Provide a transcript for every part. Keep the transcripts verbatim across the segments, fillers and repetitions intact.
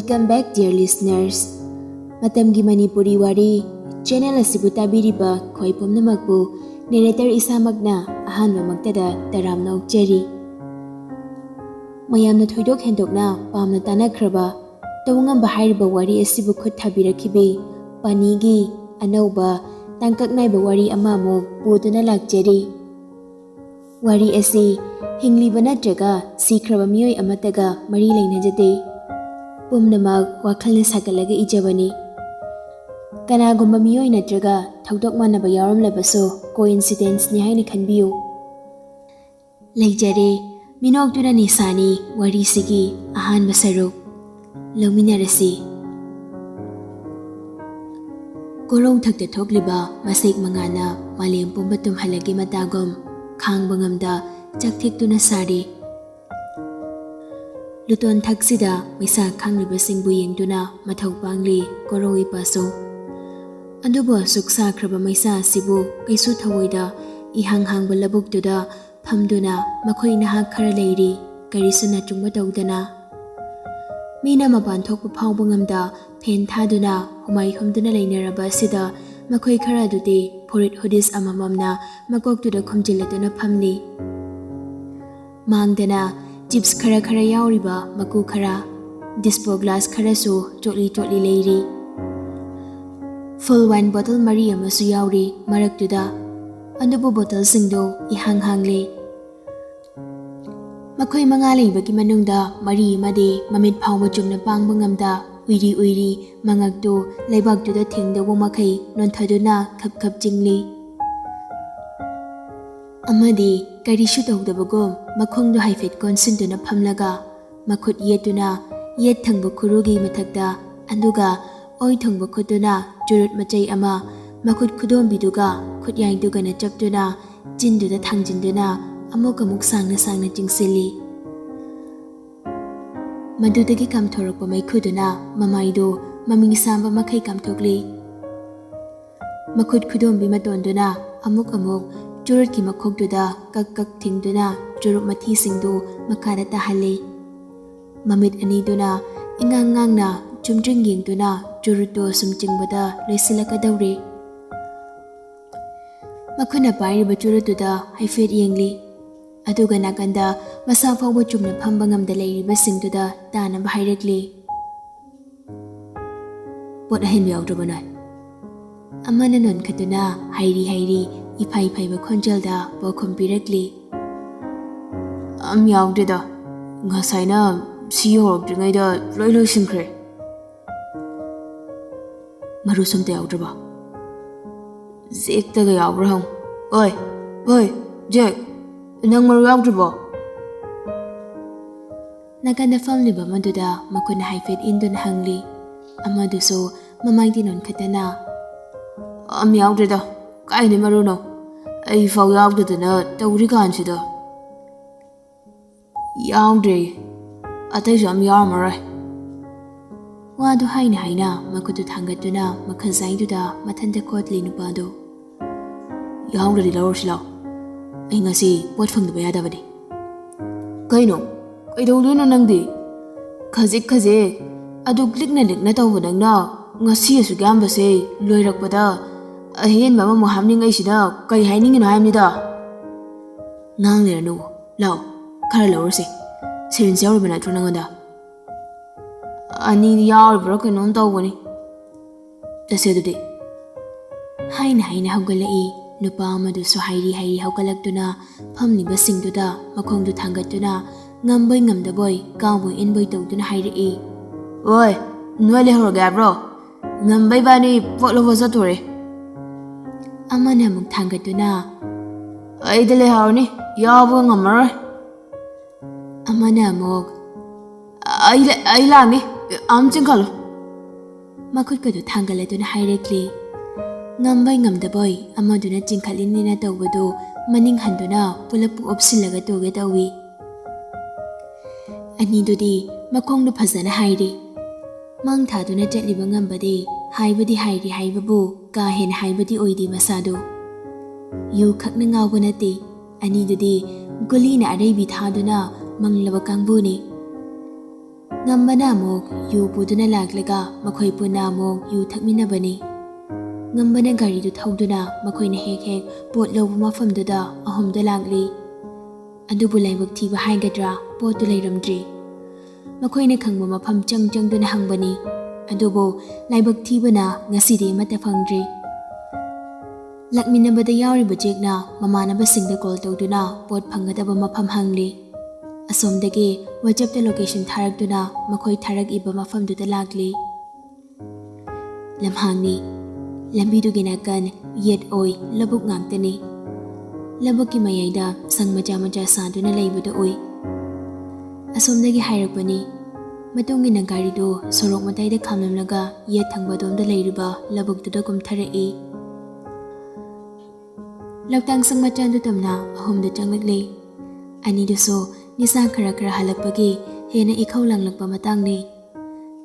Welcome back, dear listeners. ꯃꯇꯝꯒꯤ ꯃꯅꯤꯄꯨꯔꯤ ꯋꯥꯔꯤ channel ꯑꯁꯤꯕꯨ ꯇꯥꯕꯤꯔꯤꯕ ꯈꯣꯏ ꯄꯨꯝꯅꯃꯛꯄꯨ ꯅꯦꯔꯦꯇꯔ ꯏꯁꯥꯃꯛꯅ ꯑꯍꯥꯟꯕꯃꯛꯇꯗ ꯇꯔꯥꯝꯅ ꯑꯣꯛꯆꯔꯤ꯫ ꯃꯌꯥꯝꯅ ꯊꯣꯏꯗꯣꯛ ꯍꯦꯟꯗꯣꯛꯅ ꯄꯥꯝꯅ ꯇꯥꯅꯈ꯭ꯔꯕ ꯇꯧꯉꯝꯕ ꯍꯥꯏꯔꯤꯕ ꯋꯥꯔꯤ ꯑꯁꯤꯕꯨ ꯈꯨꯠ ꯊꯥꯕꯤꯔꯛꯈꯤꯕꯤ ꯄꯥꯅꯤꯒꯤ ꯑꯅꯧꯕ ꯇꯥꯡꯀꯛ ꯅꯥꯏꯕ ꯋꯥꯔꯤ ꯑꯃ ꯑꯃꯨꯛ ꯄꯨꯗꯨꯅ ꯂꯥꯛꯆꯔꯤ꯫ ꯋꯥꯔꯤ ꯑꯁꯤ ꯍꯤꯡꯂꯤꯕ ꯅꯠꯇ꯭ꯔꯒ ꯁꯤꯈ꯭ꯔꯕ ꯃꯤꯑꯣꯏ ꯑꯃꯠꯇꯒ ꯃꯔꯤ ꯂꯩꯅꯖꯗꯦ꯫ ꯄꯨꯝꯅꯃꯛ ꯋꯥꯈꯜꯅ ꯁꯥꯒꯠꯂꯒ ꯏꯖꯕꯅꯤ꯫ ꯀꯅꯥꯒꯨꯝꯕ ꯃꯤꯑꯣꯏ ꯅꯠꯇ꯭ꯔꯒ ꯊꯧꯗꯣꯛ ꯃꯥꯟꯅꯕ ꯌꯥꯎꯔꯝꯂꯕꯁꯨ coincidenceꯅꯤ ꯍꯥꯏꯅ ꯈꯟꯕꯤꯌꯨ꯫ ꯂꯩꯖꯔꯦ, ꯃꯤꯅꯣꯛꯇꯨꯅ ꯅꯤꯁꯥꯅꯤ ꯋꯥꯔꯤꯁꯤꯒꯤ ꯑꯍꯥꯟꯕ ꯁꯔꯨꯛ꯫ ꯂꯧꯃꯤꯟꯅꯔꯁꯤ꯫ ꯀꯣꯔꯧꯊꯛꯇ ꯊꯣꯛꯂꯤꯕ ꯃꯁꯦꯛ ꯃꯉꯥꯜꯅ ꯃꯥꯂꯦꯝ ꯄꯨꯝꯕ ꯇꯨꯝꯍꯜꯂꯒꯦ ꯃꯇꯥꯒꯨꯝ ꯈꯥꯡꯕ ꯉꯝꯗ ꯆꯥꯛꯊꯦꯛꯇꯨꯅ ꯁꯥꯔꯤ꯫ ꯂꯨꯇꯣꯟ ꯊꯛꯁꯤꯗ ꯃꯩꯁꯥ ꯈꯥꯡꯂꯤꯕꯁꯤꯡꯕꯨ ꯌꯦꯡꯗꯨꯅ ꯃꯊꯧ ꯄꯥꯡꯂꯤ ꯀꯣꯔꯧ ꯏꯄꯥꯁꯨ꯫ ꯑꯗꯨꯕꯨ ꯑꯁꯨꯛ ꯁꯥꯈ꯭ꯔꯕ ꯃꯩꯁꯥ ꯑꯁꯤꯕꯨ ꯀꯩꯁꯨ ꯊꯧꯑꯣꯏꯗ ꯏꯍꯥꯡ ꯍꯥꯡꯕ ꯂꯧꯕꯨꯛꯇꯨꯗ ꯐꯝꯗꯨꯅ ꯃꯈꯣꯏ ꯅꯍꯥꯛ ꯈꯔ ꯂꯩꯔꯤ, ꯀꯔꯤꯁꯨ ꯅꯆꯨꯡꯕ ꯇꯧꯗꯅ꯫ ꯃꯤꯅ ꯃꯄꯥꯟ ꯊꯣꯛꯄ ꯐꯥꯎꯕ ꯉꯝꯗ ꯐꯦꯟ ꯊꯥꯗꯨꯅ ꯍꯨꯃꯥꯏ ꯍꯨꯝꯗꯨꯅ ꯂꯩꯅꯔꯕ ꯑꯁꯤꯗ ꯃꯈꯣꯏ ꯈꯔ ꯑꯗꯨꯗꯤ ꯐꯨꯔꯤꯠ ꯍꯨꯗꯤꯁ ꯑꯃꯃꯝꯅ ꯃꯀꯣꯛꯇꯨꯗ ꯈꯨꯝꯖꯤꯜꯂꯗꯨꯅ ꯐꯝꯂꯤ꯫ ꯃꯥꯡꯗꯅ ꯆꯤꯞꯁ ꯈꯔ ꯈꯔ ꯌꯥꯎꯔꯤꯕ ꯃꯀꯨ ꯈꯔ, ꯗꯤꯁꯄꯣ ꯒ꯭ꯂꯥꯁ ꯈꯔꯁꯨ ꯆꯣꯠꯂꯤ ꯆꯣꯠꯂꯤ ꯂꯩꯔꯤ꯫ ꯐꯨꯜ ꯋꯥꯏꯟ ꯕꯣꯇꯜ ꯃꯔꯤ ꯑꯃꯁꯨ ꯌꯥꯎꯔꯤ ꯃꯔꯛꯇꯨꯗ, ꯑꯗꯨꯕꯨ ꯕꯣꯇꯜꯁꯤꯡꯗꯨ ꯏꯍꯥꯡ ꯍꯥꯡꯂꯤ꯫ ꯃꯈꯣꯏ ꯃꯉꯥ ꯂꯩꯕꯒꯤ ꯃꯅꯨꯡꯗ ꯃꯔꯤ ꯑꯃꯗꯤ ꯃꯃꯤꯠ ꯐꯥꯎꯕ ꯆꯨꯝꯅ ꯄꯥꯡꯕ ꯉꯝꯗ ꯎꯏꯔꯤ ꯎꯏꯔꯤ ꯃꯉꯛꯇꯨ ꯂꯩꯕꯥꯛꯇꯨꯗ ꯊꯦꯡꯗꯧꯕ ꯃꯈꯩ ꯅꯣꯟꯊꯗꯨꯅ ꯈꯞ ꯈꯞ ꯆꯤꯡꯂꯤ꯫ ꯑꯃꯗꯤ ꯀꯔꯤꯁꯨ ꯇꯧꯗꯕꯒꯨꯝ ꯃꯈꯣꯡꯗꯨ ꯍꯥꯏꯐꯦꯠ ꯀꯣꯟꯁꯤꯟꯗꯨꯅ ꯐꯝꯂꯒ ꯃꯈꯨꯠ ꯌꯦꯠꯇꯨꯅ ꯌꯦꯠ ꯊꯪꯕ ꯈꯨꯔꯨꯒꯤ ꯃꯊꯛꯇ, ꯑꯗꯨꯒ ꯑꯣꯏ ꯊꯪꯕ ꯈꯨꯠꯇꯨꯅ ꯆꯨꯔꯨꯠ ꯃꯆꯩ ꯑꯃ ꯃꯈꯨꯠ ꯈꯨꯗꯣꯝꯕꯤꯗꯨꯒ ꯈꯨꯠꯌꯥꯏꯗꯨꯒꯅ ꯆꯞꯇꯨꯅ ꯆꯤꯟꯗꯨꯗ ꯊꯥꯡꯖꯤꯟꯗꯨꯅ ꯑꯃꯨꯛ ꯑꯃꯨꯛ ꯁꯥꯡꯅ ꯁꯥꯡꯅ ꯆꯤꯡꯁꯤꯜꯂꯤ꯫ ꯃꯗꯨꯗꯒꯤ ꯀꯥꯝꯊꯣꯔꯛꯄ ꯃꯩꯈꯨꯗꯨꯅ ꯃꯃꯥꯏꯗꯨ ꯃꯃꯤꯡ ꯁꯥꯝꯕ ꯃꯈꯩ ꯀꯥꯝꯊꯣꯛꯂꯤ꯫ ꯃꯈꯨꯠ ꯈꯨꯗꯣꯝꯕꯤ ꯃꯇꯣꯟꯗꯨꯅ ꯑꯃꯨꯛ ꯑꯃꯨꯛ ꯆꯨꯔꯨꯠꯀꯤ ꯃꯈꯣꯛꯇꯨꯗ ꯀꯛ ꯀꯛ ꯊꯤꯡꯗꯨꯅ ꯆꯨꯔꯨꯞ ꯃꯊꯤꯁꯤꯡꯗꯨ ꯃꯈꯥꯗ ꯇꯥꯍꯜꯂꯤ꯫ ꯃꯃꯤꯠ ꯑꯅꯤꯗꯨꯅ ꯏꯉꯥꯡ ꯉꯥꯡꯅ ꯆꯨꯝꯗ꯭ꯔꯤꯡ ꯌꯦꯡꯗꯨꯅ ꯆꯨꯔꯨꯠꯇꯨ ꯁꯨꯝ ꯆꯤꯡꯕꯗ ꯂꯣꯏꯁꯤꯜꯂꯛꯀꯗꯧꯔꯦ꯫ ꯃꯈꯨꯠꯅ ꯄꯥꯏꯔꯤꯕ ꯆꯨꯔꯨꯠꯇꯨꯗ ꯍꯥꯏꯐꯦꯠ ꯌꯦꯡꯂꯤ꯫ ꯑꯗꯨꯒ ꯅꯥꯀꯟꯗ ꯃꯁꯥ ꯐꯥꯎꯕ ꯆꯨꯝꯅ ꯐꯝꯕ ꯉꯝꯗ ꯂꯩꯔꯤꯕꯁꯤꯡꯗꯨꯗ ꯇꯥꯅꯕ ꯍꯥꯏꯔꯛꯂꯤ꯫ "ꯄꯣꯠ ꯑꯍꯦꯟꯕ ꯌꯥꯎꯗ꯭ꯔꯕ ꯅꯣꯏ?" ꯑꯃꯅ ꯅꯣꯟꯈꯠꯇꯨꯅ ꯍꯩꯔꯤ ꯍꯩꯔꯤ ꯏꯐꯥꯏ ꯐꯩꯕ ꯈꯣꯟꯖꯦꯜꯗ ꯄꯥꯎꯈꯨꯝ ꯄꯤꯔꯛꯂꯤ꯫ "ꯑꯝ ꯌꯥꯎꯗꯦꯗ, ꯉꯁꯥꯏꯅ ꯁꯤ ꯌꯧꯔꯛꯇ꯭ꯔꯤꯉꯩꯗ ꯂꯣꯏ ꯂꯣꯏꯁꯤꯟꯈ꯭ꯔꯦ꯫" "ꯃꯔꯨ ꯁꯣꯝꯇ ꯌꯥꯎꯗ꯭ꯔꯕ?" "ꯖꯦꯛꯇꯒ ꯌꯥꯎꯕ꯭ꯔꯥ ꯍꯪꯉꯨ꯫ ꯑꯣꯏ, ꯑꯣꯏ, ꯖꯦꯛ, ꯅꯪ ꯃꯔꯨ ꯌꯥꯎꯗ꯭ꯔꯤꯕꯣ?" ꯅꯥꯀꯟꯗ ꯐꯝꯂꯤꯕ ꯑꯃꯗꯨꯗ ꯃꯈꯨꯠꯅ ꯍꯥꯏꯐꯦꯠ ꯏꯟꯗꯨꯅ ꯍꯪꯂꯤ꯫ ꯑꯃꯗꯨꯁꯨ ꯃꯃꯥꯏꯗꯤ ꯅꯣꯟꯈꯠꯇꯅ, "ꯑꯝ ꯌꯥꯎꯗ꯭ꯔꯦꯗ, ꯀꯥꯏꯗꯩ ꯃꯔꯨꯅꯣ? ꯑꯩ ꯐꯥꯎ ꯌꯥꯎꯗꯗꯅ ꯇꯧꯔꯤ ꯀꯥꯟꯁꯤꯗ꯫" "ꯌꯥꯎꯗ꯭ꯔꯦ, ꯑꯇꯩꯁꯨ ꯑꯝ ꯌꯥꯎꯔꯝꯃꯔꯣꯏ꯫" ꯋꯥꯗꯨ ꯍꯥꯏꯅ ꯍꯥꯏꯅ ꯃꯈꯨꯠꯇꯨ ꯊꯥꯡꯒꯠꯇꯨꯅ ꯃꯈꯖꯥꯏꯗꯨꯗ ꯃꯊꯟꯇ ꯈꯣꯠꯂꯤ ꯅꯨꯄꯥꯗꯨ꯫ "ꯌꯥꯎꯗ꯭ꯔꯗꯤ ꯂꯧꯔꯁꯤ ꯂꯥꯎ, ꯑꯩ ꯉꯁꯤ ꯄꯣꯠ ꯐꯪꯗꯕ ꯌꯥꯗꯕꯅꯤ꯫" "ꯀꯩꯅꯣ, ꯀꯩꯗꯧꯗꯣꯏꯅꯣ ꯅꯪꯗꯤ? ꯈꯖꯤꯛ ꯈꯖꯤꯛ ꯑꯗꯨꯛ ꯂꯤꯛꯅ ꯂꯤꯛꯅ ꯇꯧꯕ ꯅꯪꯅ ꯉꯁꯤ ꯑꯁꯨꯛ ꯌꯥꯝꯕꯁꯦ ꯂꯣꯏꯔꯛꯄꯗ ꯑꯍꯦꯟꯕ ꯑꯃꯃꯨꯛ ꯍꯥꯞꯅꯤꯡꯉꯩꯁꯤꯅ ꯀꯩ ꯍꯥꯏꯅꯤꯡꯉꯤꯅꯣ ꯍꯥꯏꯕꯅꯤꯗ꯫" "ꯉꯥꯡ ꯂꯩꯔꯅꯨ, ꯂꯥꯛꯑꯣ, ꯈꯔ ꯂꯧꯔꯁꯦ꯫ ꯁꯤꯔꯤꯟꯁ ꯌꯥꯎꯔꯤꯕ ꯅꯠꯇ꯭ꯔꯣ ꯅꯪꯉꯣꯟꯗ?" "ꯑꯅꯤꯗꯤ ꯌꯥꯎꯔꯤꯕ꯭ꯔꯥ ꯀꯩꯅꯣꯝ ꯇꯧꯕꯅꯤ꯫" "ꯆꯠꯁꯦ ꯑꯗꯨꯗꯤ꯫" ꯍꯥꯏꯅ ꯍꯥꯏꯅ ꯍꯧꯒꯠꯂꯛꯏ꯫ ꯅꯨꯄꯥ ꯑꯃꯗꯨꯁꯨ ꯍꯥꯏꯔꯤ ꯍꯥꯏꯔꯤ ꯍꯧꯒꯠꯂꯛꯇꯨꯅ ꯐꯝꯂꯤꯕꯁꯤꯡꯗꯨꯗ ꯃꯈꯣꯡꯗꯨ ꯊꯥꯡꯒꯠꯇꯨꯅ ꯉꯝꯕꯣꯏ ꯉꯝꯗꯕꯣꯏ ꯀꯥꯎꯕꯣꯏ ꯏꯟꯕꯣꯏ ꯇꯧꯗꯨꯅ ꯍꯥꯏꯔꯛꯏ꯫ "ꯑꯣꯏ, ꯅꯣꯏ ꯂꯩꯍꯧꯔꯒꯦ ꯍꯥꯏꯕ꯭ꯔꯣ? ꯉꯝꯕ ꯏꯕꯥꯅꯤ ꯄꯣꯠ ꯂꯧꯕ ꯆꯠꯇꯣꯔꯦ꯫" ꯑꯃꯅ ꯑꯃꯨꯛ ꯊꯥꯡꯒꯠꯇꯨꯅ, "ꯑꯩꯗ ꯂꯩꯍꯧꯔꯅꯤ, ꯌꯥꯎꯕ ꯉꯝꯃꯔꯣꯏ꯫" ꯑꯃꯅ ꯑꯃꯨꯛ, "ꯑꯩ ꯂ-, ꯑꯩ ꯂꯥꯛꯅꯤ, ꯑꯝ ꯆꯤꯡꯈꯠꯂꯨ꯫" ꯃꯈꯨꯠꯀꯗꯨ ꯊꯥꯡꯒꯠꯂꯗꯨꯅ ꯍꯥꯏꯔꯛꯂꯤ꯫ ꯉꯝꯕꯣꯏ ꯉꯝꯗꯕꯣꯏ ꯑꯃꯗꯨꯅ ꯆꯤꯡꯈꯠꯂꯤꯅꯤꯅ ꯇꯧꯕꯗꯨ ꯃꯅꯤꯡ ꯍꯟꯗꯨꯅ ꯄꯨꯂꯞꯄꯨ ꯑꯣꯞꯁꯤꯜꯂꯒ ꯇꯨꯒꯦ ꯇꯧꯏ꯫ ꯑꯅꯤꯗꯨꯗꯤ ꯃꯈꯣꯡꯗꯨ ꯐꯖꯅ ꯍꯥꯏꯔꯤ꯫ ꯃꯥꯡ ꯊꯥꯗꯨꯅ ꯆꯠꯂꯤꯕ ꯉꯝꯕꯗꯤ ꯍꯥꯏꯕꯗꯤ ꯍꯥꯏꯔꯤ ꯍꯥꯏꯕꯕꯨ ꯀꯥ ꯍꯦꯟꯅ ꯍꯥꯏꯕꯗꯤ ꯑꯣꯏꯗꯦ ꯃꯁꯥꯗꯨ꯫ ꯌꯨ ꯈꯛꯅ ꯉꯥꯎꯕ ꯅꯠꯇꯦ, ꯑꯅꯤꯗꯨꯗꯤ ꯒꯨꯂꯤꯅ ꯑꯔꯩꯕꯤ ꯊꯥꯗꯨꯅ ꯃꯪꯂꯕ ꯀꯥꯡꯕꯨꯅꯤ꯫ ꯉꯝꯕꯅ ꯑꯃꯨꯛ ꯌꯨ ꯄꯨꯗꯨꯅ ꯂꯥꯛꯂꯒ ꯃꯈꯣꯏ ꯄꯨꯟꯅ ꯑꯃꯨꯛ ꯌꯨ ꯊꯛꯃꯤꯟꯅꯕꯅꯤ꯫ ꯉꯝꯕꯅ ꯒꯥꯔꯤꯗꯨ ꯊꯧꯗꯨꯅ ꯃꯈꯣꯏꯅ ꯍꯦꯛ ꯍꯦꯛ ꯄꯣꯠ ꯂꯧꯕ ꯃꯐꯝꯗꯨꯗ ꯑꯍꯨꯝꯗ ꯂꯥꯛꯂꯤ꯫ ꯑꯗꯨꯕꯨ ꯂꯥꯏꯕꯛ ꯊꯤꯕ ꯍꯥꯏꯒꯗ꯭ꯔꯥ, ꯄꯣꯠꯇꯨ ꯂꯩꯔꯝꯗ꯭ꯔꯤ꯫ ꯃꯈꯣꯏꯅ ꯈꯪꯕ ꯃꯐꯝ ꯆꯪ ꯆꯪꯗꯨꯅ ꯍꯪꯕꯅꯤ, ꯑꯗꯨꯕꯨ ꯂꯥꯏꯕꯛ ꯊꯤꯕꯅ ꯉꯁꯤꯗꯤ ꯑꯃꯠꯇ ꯐꯪꯗ꯭ꯔꯤ꯫ ꯂꯥꯛꯃꯤꯟꯅꯕꯗ ꯌꯥꯎꯔꯤꯕ ꯖꯦꯛꯅ ꯃꯃꯥꯟꯅꯕꯁꯤꯡꯗ ꯀꯣꯜ ꯇꯧꯗꯨꯅ ꯄꯣꯠ ꯐꯪꯒꯗꯕ ꯃꯐꯝ ꯍꯪꯂꯤ꯫ ꯑꯁꯣꯝꯗꯒꯤ WhatsApp-ꯇ location ꯊꯥꯔꯛꯇꯨꯅ ꯃꯈꯣꯏ ꯊꯥꯔꯛꯏꯕ ꯃꯐꯝꯗꯨꯗ ꯂꯥꯛꯂꯤ꯫ ꯂꯝꯍꯥꯡꯅꯤ꯫ ꯂꯝꯕꯤꯗꯨꯒꯤ ꯅꯥꯀꯟ ꯌꯦꯠ ꯑꯣꯏ ꯂꯧꯕꯨꯛ ꯉꯥꯛꯇꯅꯤ꯫ ꯂꯧꯕꯨꯛꯀꯤ ꯃꯌꯥꯏꯗ ꯁꯪ ꯃꯆꯥ ꯃꯆꯥ ꯁꯥꯗꯨꯅ ꯂꯩꯕꯗꯨ ꯎꯏ꯫ ꯑꯁꯣꯝꯗꯒꯤ ꯍꯥꯏꯔꯛꯄꯅꯤ꯫ ꯃꯇꯨꯡ ꯏꯟꯅ ꯒꯥꯔꯤꯗꯨ ꯁꯣꯔꯣꯛ ꯃꯇꯥꯏꯗ ꯈꯥꯝꯂꯝꯂꯒ ꯌꯦꯠ ꯊꯪꯕꯗꯣꯝꯗ ꯂꯩꯔꯤꯕ ꯂꯧꯕꯨꯛꯇꯨꯗ ꯀꯨꯝꯊꯔꯛꯏ꯫ ꯂꯧꯇꯥꯡ ꯁꯪ ꯃꯆꯥꯗꯨ ꯇꯝꯅ ꯑꯍꯨꯝꯗꯨ ꯆꯪꯂꯛꯂꯤ꯫ ꯑꯅꯤꯗꯨꯁꯨ ꯅꯤꯁꯥ ꯈꯔ ꯈꯔ ꯍꯜꯂꯛꯄꯒꯤ ꯍꯦꯟꯅ ꯏꯈꯧ ꯂꯥꯡꯂꯛꯄ ꯃꯇꯥꯡꯅꯤ꯫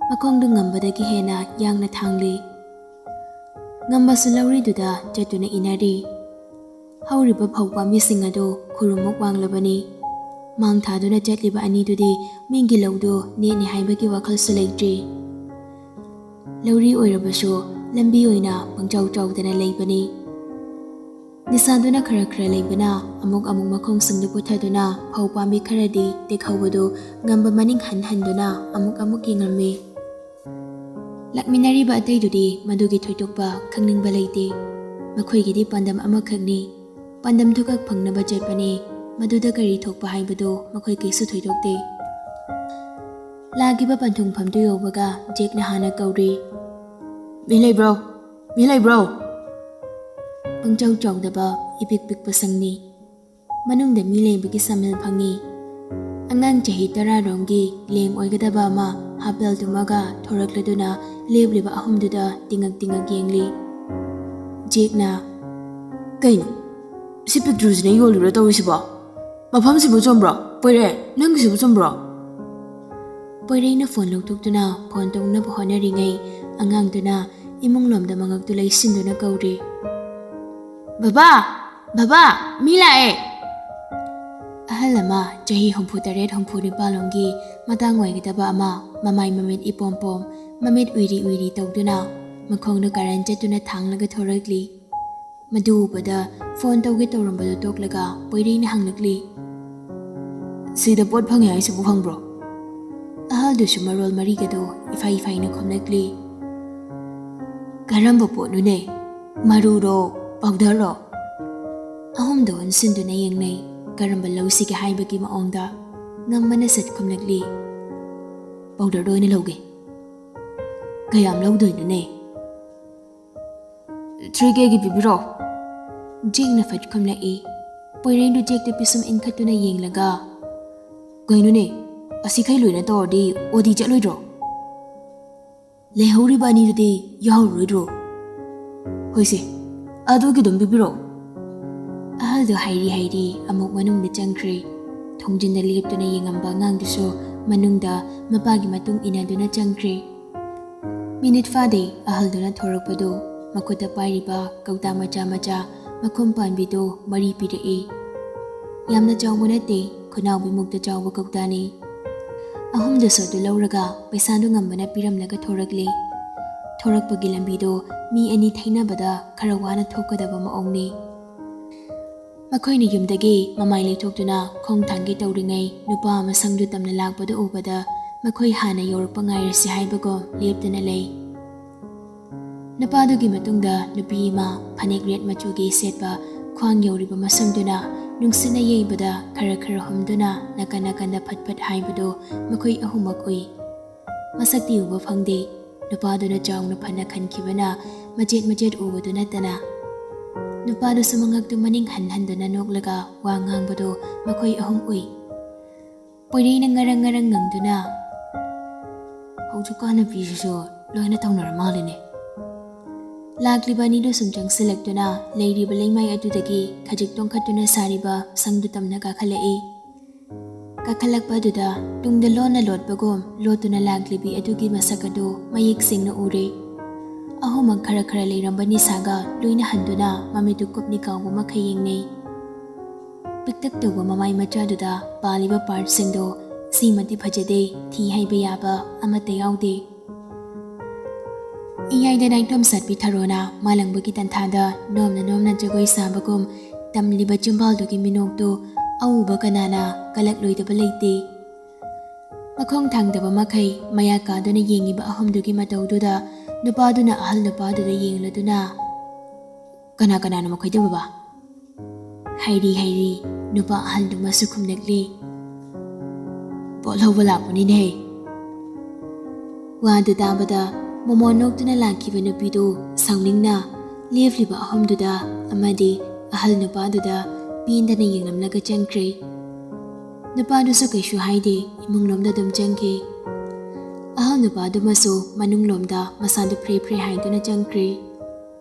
ꯃꯈꯣꯡꯗꯨ ꯉꯝꯕꯗꯒꯤ ꯍꯦꯟꯅ ꯌꯥꯡꯅ ꯊꯥꯡꯂꯤ꯫ ꯉꯝꯕꯁꯨ ꯂꯧꯔꯤꯗꯨꯗ ꯆꯠꯇꯨꯅ ꯏꯟꯅꯔꯤ꯫ ꯍꯧꯔꯤꯕ ꯐꯧ ꯄꯥꯝꯕꯤꯁꯤꯡ ꯑꯗꯨ ꯈꯨꯔꯨꯝꯃꯨꯛ ꯋꯥꯡꯂꯕꯅꯤ꯫ ꯃꯥꯡ ꯊꯥꯗꯨꯅ ꯆꯠꯂꯤꯕ ꯑꯅꯤꯗꯨꯗꯤ ꯃꯤꯒꯤ ꯂꯧꯗꯨ ꯅꯦꯠꯅꯤ ꯍꯥꯏꯕꯒꯤ ꯋꯥꯈꯜꯁꯨ ꯂꯩꯇ꯭ꯔꯤ꯫ ꯂꯧꯔꯤ ꯑꯣꯏꯔꯕꯁꯨ ꯂꯝꯕꯤ ꯑꯣꯏꯅ ꯄꯪꯆꯥꯎ ꯆꯥꯎꯗꯅ ꯂꯩꯕꯅꯤ꯫ ꯅꯤꯁꯥꯗꯨꯅ ꯈꯔ ꯈꯔ ꯂꯩꯕꯅ ꯑꯃꯨꯛ ꯑꯃꯨꯛ ꯃꯈꯣꯡꯁꯤꯡꯗꯨ ꯄꯨꯊꯗꯨꯅ ꯐꯧ ꯄꯥꯝꯕꯤ ꯈꯔꯗꯤ ꯇꯦꯛꯍꯧꯕꯗꯨ ꯉꯝꯕ ꯃꯅꯤꯡ ꯍꯟ ꯍꯟꯗꯨꯅ ꯑꯃꯨꯛ ꯑꯃꯨꯛ ꯌꯦꯡꯉꯝꯃꯤ꯫ ꯂꯥꯛꯃꯤꯟꯅꯔꯤꯕ ꯑꯇꯩꯗꯨꯗꯤ ꯃꯗꯨꯒꯤ ꯊꯣꯏꯗꯣꯛꯄ ꯈꯪꯅꯤꯡꯕ ꯂꯩꯇꯦ꯫ ꯃꯈꯣꯏꯒꯤꯗꯤ ꯄꯥꯟꯗꯝ ꯑꯃꯈꯛꯅꯤ꯫ ꯄꯥꯟꯗꯝꯗꯨꯈꯛ ꯐꯪꯅꯕ ꯆꯠꯄꯅꯤ꯫ ꯃꯗꯨꯗ ꯀꯔꯤ ꯊꯣꯛꯄ ꯍꯥꯏꯕꯗꯨ ꯃꯈꯣꯏ ꯀꯩꯁꯨ ꯊꯣꯏꯗꯣꯛꯇꯦ꯫ ꯂꯥꯛꯈꯤꯕ ꯄꯟꯊꯨꯡꯐꯝꯗꯨ ꯌꯧꯕꯒ ꯖꯦꯛꯅ ꯍꯥꯟꯅ ꯀꯧꯔꯤ꯫ "ꯃꯤ ꯂꯩꯕ꯭ꯔꯣ? ꯃꯤ ꯂꯩꯕ꯭ꯔꯣ?" ꯄꯪꯆꯥꯎ ꯆꯥꯎꯗꯕ, ꯏꯄꯤꯛ ꯄꯤꯛꯄ ꯁꯪꯅꯤ꯫ ꯃꯅꯨꯡꯗ ꯃꯤ ꯂꯩꯕꯒꯤ ꯁꯥꯃꯤꯜ ꯐꯪꯉꯤ꯫ ꯑꯉꯥꯡ ꯆꯍꯤ ꯇꯔꯥ ꯔꯣꯝꯒꯤ ꯂꯦꯡ ꯑꯣꯏꯒꯗꯕ ꯑꯃ ꯍꯥꯞꯄꯦꯜ ꯇꯨꯝꯃꯒ ꯊꯣꯔꯛꯂꯗꯨꯅ ꯂꯦꯞꯂꯤꯕ ꯑꯍꯨꯝꯗꯨꯗ ꯇꯤꯡꯉꯛ ꯇꯤꯡꯉꯛ ꯌꯦꯡꯂꯤ꯫ ꯖꯦꯛꯅ, "ꯀꯩꯅꯣ? ꯁꯤ ꯄꯤꯛꯇ꯭ꯔꯨꯁꯤꯅ ꯌꯣꯜꯂꯤꯔꯣ ꯇꯧꯔꯤꯁꯤꯕꯣ? ꯃꯐꯝꯁꯤꯕꯨ ꯆꯨꯝꯕ꯭ꯔꯣ? ꯄꯣꯏꯔꯩ, ꯅꯪꯒꯤꯁꯤꯕꯨ ꯆꯨꯝꯕ꯭ꯔꯣ?" ꯄꯣꯏꯔꯩꯅ ꯐꯣꯟ ꯂꯧꯊꯣꯛꯇꯨꯅ ꯐꯣꯟ ꯇꯧꯅꯕ ꯍꯣꯠꯅꯔꯤꯉꯩ ꯑꯉꯥꯡꯗꯨꯅ ꯏꯃꯨꯡ ꯂꯣꯝꯗ ꯃꯉꯛꯇꯨ ꯂꯩꯁꯤꯟꯗꯨꯅ ꯀꯧꯔꯤ꯫ "ꯕꯕꯥ! ꯕꯕꯥ! ꯃꯤ ꯂꯥꯛꯑꯦ!" ꯑꯍꯜ ꯑꯃ ꯆꯍꯤ ꯍꯨꯝꯐꯨ ꯇꯔꯦꯠ ꯍꯨꯝꯐꯨ ꯅꯤꯄꯥꯜ ꯂꯣꯝꯒꯤ ꯃꯇꯥꯡ ꯑꯣꯏꯒꯗꯕ ꯑꯃ, ꯃꯃꯥꯏ ꯃꯃꯤꯠ ꯏꯄꯣꯝ ꯄꯣꯝ, ꯃꯃꯤꯠ ꯎꯏꯔꯤ ꯎꯏꯔꯤ ꯇꯧꯗꯨꯅ ꯃꯈꯣꯡꯗꯣ ꯀꯥꯔꯟ ꯆꯠꯇꯨꯅ ꯊꯥꯡꯂꯒ ꯊꯣꯔꯛꯂꯤ꯫ ꯃꯗꯨ ꯎꯕꯗ ꯐꯣꯟ ꯇꯧꯒꯦ ꯇꯧꯔꯝꯕꯗꯨ ꯇꯣꯛꯂꯒ ꯄꯣꯏꯔꯩꯅ ꯍꯪꯂꯛꯂꯤ, "ꯁꯤꯗ ꯄꯣꯠ ꯐꯪꯉꯦ ꯍꯥꯏꯁꯤꯕꯨ ꯈꯪꯕ꯭ꯔꯣ?" ꯑꯍꯜꯗꯨꯁꯨ ꯃꯔꯣꯜ ꯃꯔꯤꯒꯗꯣ ꯏꯐꯥꯏ ꯏꯐꯥꯏꯅ ꯈꯨꯝꯂꯛꯂꯤ, "ꯀꯔꯝꯕ ꯄꯣꯠꯅꯣꯅꯦ? ꯃꯔꯨꯔꯣ? ꯄꯥꯎꯗꯔꯔꯣ?" ꯑꯍꯨꯝꯗꯣ ꯑꯣꯟꯁꯤꯟꯗꯨꯅ ꯌꯦꯡꯅꯩ, ꯀꯔꯝꯕ ꯂꯧꯁꯤꯒꯦ ꯍꯥꯏꯕꯒꯤ ꯃꯑꯣꯡꯗ꯫ ꯉꯝꯕꯅ ꯁꯠ ꯈꯨꯝꯂꯛꯂꯤ, "ꯄꯥꯎꯗꯔꯗꯣ ꯑꯣꯏꯅ ꯂꯧꯒꯦ꯫" "ꯀꯌꯥꯝ ꯂꯧꯗꯣꯏꯅꯣꯅꯦ?" "ꯊ꯭ꯔꯤ ꯀꯦꯒꯤ ꯄꯤꯕꯤꯔꯣ꯫" ꯖꯦꯛꯅ ꯐꯠ ꯈꯨꯝꯂꯛꯏ꯫ ꯄꯣꯏꯔꯩꯗꯨ ꯖꯦꯛꯇ ꯄꯤꯁꯨꯝ ꯏꯟꯈꯠꯇꯨꯅ ꯌꯦꯡꯂꯒ, "ꯀꯩꯅꯣꯅꯦ, ꯑꯁꯤꯈꯩ ꯂꯣꯏꯅ ꯇꯧꯔꯗꯤ ꯑꯣꯗꯤ ꯆꯠꯂꯣꯏꯗ꯭ꯔꯣ? ꯂꯩꯍꯧꯔꯤꯕ ꯑꯅꯤꯗꯨꯗꯤ ꯌꯥꯎꯔꯔꯣꯏꯗ꯭ꯔꯣ?" "ꯍꯣꯏꯁꯦ, ꯑꯗꯨꯒꯤ ꯑꯗꯨꯝ ꯄꯤꯕꯤꯔꯣ꯫" ꯑꯍꯜꯗꯨ ꯍꯥꯏꯔꯤ ꯍꯥꯏꯔꯤ ꯑꯃꯨꯛ ꯃꯅꯨꯡꯗ ꯆꯪꯈ꯭ꯔꯦ꯫ ꯊꯣꯡꯖꯤꯟꯗ ꯂꯦꯞꯇꯨꯅ ꯌꯦꯡꯉꯝꯕ ꯑꯉꯥꯡꯗꯨꯁꯨ ꯃꯅꯨꯡꯗ ꯃꯄꯥꯒꯤ ꯃꯇꯨꯡ ꯏꯟꯅꯗꯨꯅ ꯆꯪꯈ꯭ꯔꯦ꯫ ꯃꯤꯅꯤꯠ ꯐꯥꯗꯦ ꯑꯍꯜꯗꯨꯅ ꯊꯣꯔꯛꯄꯗꯨ꯫ ꯃꯈꯨꯠꯇ ꯄꯥꯏꯔꯤꯕ ꯀꯧꯇꯥ ꯃꯆꯥ ꯃꯆꯥ ꯃꯈꯨꯝ ꯄꯥꯟꯕꯤꯗꯨ ꯃꯔꯤ ꯄꯤꯔꯛꯏ꯫ ꯌꯥꯝꯅ ꯆꯥꯎꯕ ꯅꯠꯇꯦ, ꯈꯨꯅꯥꯎꯕꯤꯃꯨꯛꯇ ꯆꯥꯎꯕ ꯀꯧꯇꯥꯅꯤ꯫ ꯑꯍꯨꯝꯗꯨꯁꯨ ꯑꯗꯨ ꯂꯧꯔꯒ ꯄꯩꯁꯥꯗꯨ ꯉꯝꯕꯅ ꯄꯤꯔꯝꯂꯒ ꯊꯣꯔꯛꯂꯦ꯫ ꯊꯣꯔꯛꯄꯒꯤ ꯂꯝꯕꯤꯗꯨ ꯃꯤ ꯑꯅꯤ ꯊꯩꯅꯕꯗ ꯈꯔ ꯋꯥꯅ ꯊꯣꯛꯀꯗꯕ ꯃꯑꯣꯡꯅꯤ꯫ ꯃꯈꯣꯏꯅ ꯌꯨꯝꯗꯒꯤ ꯃꯃꯥꯏ ꯂꯩꯊꯣꯛꯇꯨꯅ ꯈꯣꯡ ꯊꯥꯡꯒꯦ ꯇꯧꯔꯤꯉꯩ, ꯅꯨꯄꯥ ꯑꯃ ꯁꯪꯗꯨ ꯇꯝꯅ ꯂꯥꯛꯄꯗꯨ ꯎꯕꯗ, ꯃꯈꯣꯏ ꯍꯥꯟꯅ ꯌꯧꯔꯛꯄ ꯉꯥꯏꯔꯁꯤ ꯍꯥꯏꯕꯒꯨꯝ ꯂꯦꯞꯇꯨꯅ ꯂꯩ꯫ ꯅꯨꯄꯥꯗꯨꯒꯤ ꯃꯇꯨꯡꯗ ꯅꯨꯄꯤ ꯑꯃ ꯐꯅꯦꯛ ꯔꯦꯠ ꯃꯆꯨꯒꯤ ꯁꯦꯠꯄ, ꯈ꯭ꯋꯥꯡ ꯌꯧꯔꯤꯕ ꯃꯁꯝꯗꯨꯅ ꯅꯨꯡꯁꯤꯠꯅ ꯌꯩꯕꯗ ꯈꯔ ꯈꯔ ꯍꯨꯝꯗꯨꯅ ꯅꯥꯀꯟ ꯅꯥꯀꯟꯗ ꯐꯠ ꯐꯠ ꯍꯥꯏꯕꯗꯨ ꯃꯈꯣꯏ ꯑꯍꯨꯝꯃꯛ ꯎꯏ꯫ ꯃꯁꯛꯇꯤ ꯎꯕ ꯐꯪꯗꯦ꯫ ꯅꯨꯄꯥꯗꯨꯅ ꯆꯥꯎꯅ ꯐꯅ ꯈꯟꯈꯤꯕꯅ ꯃꯆꯦꯠ ꯃꯆꯦꯠ ꯎꯕꯗꯨ ꯅꯠꯇꯅ꯫ ꯅꯨꯄꯥꯗꯨꯁꯨ ꯃꯉꯛꯇꯨ ꯃꯅꯤꯡ ꯍꯟ ꯍꯟꯗꯨꯅ ꯅꯣꯛꯂꯒ ꯋꯥ ꯉꯥꯡꯕꯗꯨ ꯃꯈꯣꯏ ꯑꯍꯨꯝ ꯎꯏ꯫ ꯄꯣꯏꯔꯩꯅ ꯉꯔꯪ ꯉꯔꯪ ꯉꯪꯗꯨꯅ, "ꯍꯧꯖꯤꯛꯀꯥꯟ ꯅꯨꯄꯤꯁꯤꯁꯨ ꯂꯣꯏꯅ ꯇꯧꯅꯔ ꯃꯥꯜꯂꯦꯅꯦ꯫" ꯂꯥꯛꯂꯤꯕ ꯑꯅꯤꯗꯨ ꯁꯨꯝ ꯆꯪꯁꯤꯜꯂꯛꯇꯨꯅ ꯂꯩꯔꯤꯕ ꯂꯩꯃꯥꯏ ꯑꯗꯨꯗꯒꯤ ꯈꯖꯤꯛ ꯇꯣꯡꯈꯠꯇꯨꯅ ꯁꯥꯔꯤꯕ ꯁꯪꯗꯨ ꯇꯝꯅ ꯀꯥꯈꯠꯂꯛꯏ꯫ ꯀꯥꯈꯠꯂꯛꯄ ꯑꯗꯨꯗ ꯇꯨꯡꯗ ꯂꯣꯟꯅ ꯂꯣꯠꯄꯒꯨꯝ ꯂꯣꯠꯇꯨꯅ ꯂꯥꯛꯂꯤꯕꯤ ꯑꯗꯨꯒꯤ ꯃꯁꯛ ꯑꯗꯨ ꯃꯌꯦꯛ ꯁꯦꯡꯅ ꯎꯔꯦ꯫ ꯑꯍꯨꯝꯃꯛ ꯈꯔ ꯈꯔ ꯂꯩꯔꯝꯕ ꯅꯤꯁꯥꯒ ꯂꯣꯏꯅ ꯍꯟꯗꯨꯅ ꯃꯃꯤꯠꯇꯨ ꯀꯨꯞꯅꯤ ꯀꯥꯎꯕ ꯃꯈꯩ ꯌꯦꯡꯅꯩ꯫ ꯄꯤꯛꯇꯛ ꯇꯧꯕ ꯃꯃꯥꯏ ꯃꯆꯥꯗꯨꯗ ꯄꯥꯜꯂꯤꯕ ꯄꯥꯔꯠꯁꯤꯡꯗꯣ ꯁꯤꯃꯗꯤ ꯐꯖꯗꯦ, ꯊꯤ ꯍꯥꯏꯕ ꯌꯥꯕ ꯑꯃꯠꯇ ꯌꯥꯎꯗꯦ꯫ ꯏꯌꯥꯏꯗ ꯅꯥꯏꯇꯣꯝ ꯁꯥꯠꯄꯤ ꯊꯔꯣꯅ ꯃꯥꯂꯪꯕꯒꯤ ꯇꯟꯊꯥꯗ ꯅꯣꯝꯅ ꯅꯣꯝꯅ ꯖꯒꯣꯏ ꯁꯥꯕꯒꯨꯝ ꯇꯝꯂꯤꯕ ꯆꯤꯝꯕꯥꯜꯗꯨꯒꯤ ꯃꯤꯅꯣꯛꯇꯨ ꯑꯎꯕ ꯀꯅꯥꯅ ꯀꯂꯛꯂꯣꯏꯗꯕ ꯂꯩꯇꯦ꯫ ꯃꯈꯣꯡ ꯊꯥꯡꯗꯕ ꯃꯈꯩ ꯃꯌꯥ ꯀꯥꯗꯨꯅ ꯌꯦꯡꯉꯤꯕ ꯑꯍꯨꯝꯗꯨꯒꯤ ꯃꯇꯧꯗꯨꯗ ꯅꯨꯄꯥꯗꯨꯅ ꯑꯍꯜ ꯅꯨꯄꯥꯗꯨꯗ ꯌꯦꯡꯂꯗꯨꯅ, "ꯀꯅꯥ ꯀꯅꯥꯅꯣ ꯃꯈꯣꯏꯗꯨ, ꯕꯕꯥ?" ꯍꯥꯏꯔꯤ ꯍꯥꯏꯔꯤ ꯅꯨꯄꯥ ꯑꯍꯜꯗꯨꯃꯁꯨ ꯈꯨꯝꯂꯛꯂꯤ꯫ "ꯄꯣꯠ ꯂꯧꯕ ꯂꯥꯛꯄꯅꯤꯅꯦ꯫" ꯋꯥꯗꯨ ꯇꯥꯕꯗ ꯃꯃꯣꯟ ꯅꯣꯛꯇꯨꯅ ꯂꯥꯛꯈꯤꯕ ꯅꯨꯄꯤꯗꯨ ꯁꯥꯎꯅꯤꯡꯅ ꯂꯦꯞꯂꯤꯕ ꯑꯍꯨꯝꯗꯨꯗ ꯑꯃꯗꯤ ꯑꯍꯜ ꯅꯨꯄꯥꯗꯨꯗ ꯄꯦꯟꯗꯅ ꯌꯦꯡꯂꯝꯂꯒ ꯆꯪꯈ꯭ꯔꯦ꯫ ꯅꯨꯄꯥꯗꯨꯁꯨ ꯀꯩꯁꯨ ꯍꯥꯏꯗꯦ, ꯏꯃꯨꯡꯂꯣꯝꯗ ꯑꯗꯨꯝ ꯆꯪꯈꯤ꯫ ꯑꯍꯜ ꯅꯨꯄꯥꯗꯨꯃꯁꯨ ꯃꯅꯨꯡꯂꯣꯝꯗ ꯃꯁꯥꯗꯨ ꯐ꯭ꯔꯦ ꯐ꯭ꯔꯦ ꯍꯥꯏꯗꯨꯅ ꯆꯪꯈ꯭ꯔꯦ꯫